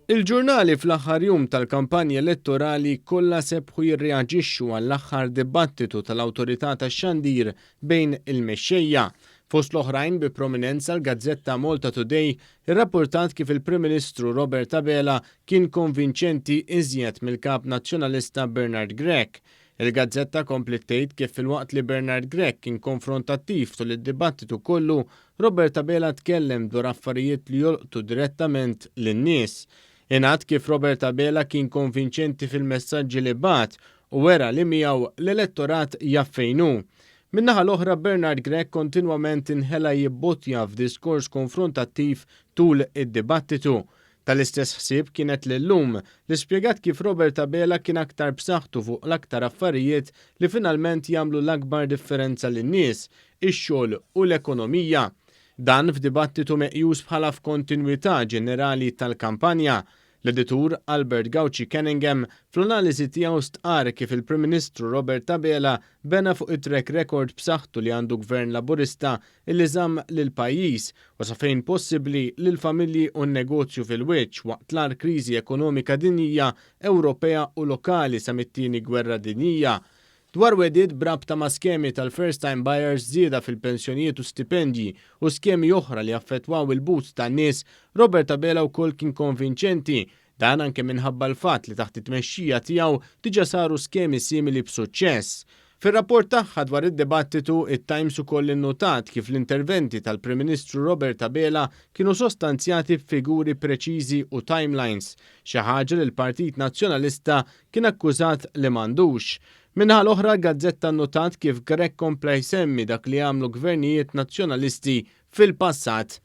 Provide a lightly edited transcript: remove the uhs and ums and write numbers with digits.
Il-ġurnali fl-aħħar jum tal-kampanja elettorali kollha sebħu jirreaġixxu għall-aħħar dibattitu tal-Awtorità tax-Xandir bejn il-mexxejja. Fost l-oħrajn bi prominenza l-gazzetta Malta Today irrapportat kif il-Prim Ministru Robert Abela kien konvinċenti iżjed mill-Kap Nazzjonalista Bernard Grech. Il-gazzetta kompliet tgħid kif filwaqt li Bernard Grech kien konfrontattiv tul id-dibattitu kollu, Robert Abela tkellem dwar affarijiet li jolqtu direttament lin-nies. Ingħad kif Robert Abela kien konvinċenti fil-messaġġi li bagħat u wera li miegħu l-elettorat jaf fejn hu. Min-naħa l-oħra Bernard Grech kontinwament inħela jibbottja f'diskors konfrontattiv tul id-dibattitu. Tal-istess ħsieb kienet l-Illum, li spjegat kif Robert Abela kien aktar b'saħħtu fuq l-aktar affarijiet li finalment jagħmlu l-akbar differenza lin-nies, ix-xogħol u l-ekonomija. Dan f'dibattitu meqjus bħala f'kontinwità ġenerali tal-kampanja. L-editur Albert Gauci Cunningham fl-analiżi tiegħu stqarr kif il-Prim Ministru Robert Abela bena fuq it-track record b'saħħtu li għandu Gvern Laburista illi żamm lill-pajjiż u sa fejn possibbli lill-familji u n-negozju fil-wiċċ waqt l-agħar kriżi ekonomika dinjija, Ewropea u lokali sa mit-Tieni Gwerra Dinjija. Dwar wegħdiet b'rabta ma' skemi tal-first time buyers, żieda fil-pensjonijiet u stipendji u skemi oħra li affettwaw il-but tan-nies, Robert Abela wkoll kien konvinċenti. Dan anke minħabba l-fatt li taħt it-tmexxija tiegħu diġà saru skemi simili b'suċċess. Fir-rapport tagħha dwar id-dibattitu, it-Times ukoll innotat kif l-interventi tal-Prim Ministru Robert Abela kienu sostanzjati b'figuri preċiżi u timelines, xi ħaġa li l-Partit Nazzjonalista kien akkużat li m'għandux. Min-naħa l-oħra l-gazzetta nnotat kif Grech kompla jsemmi dak li għamlu gvernijiet nazzjonalisti fil-passat.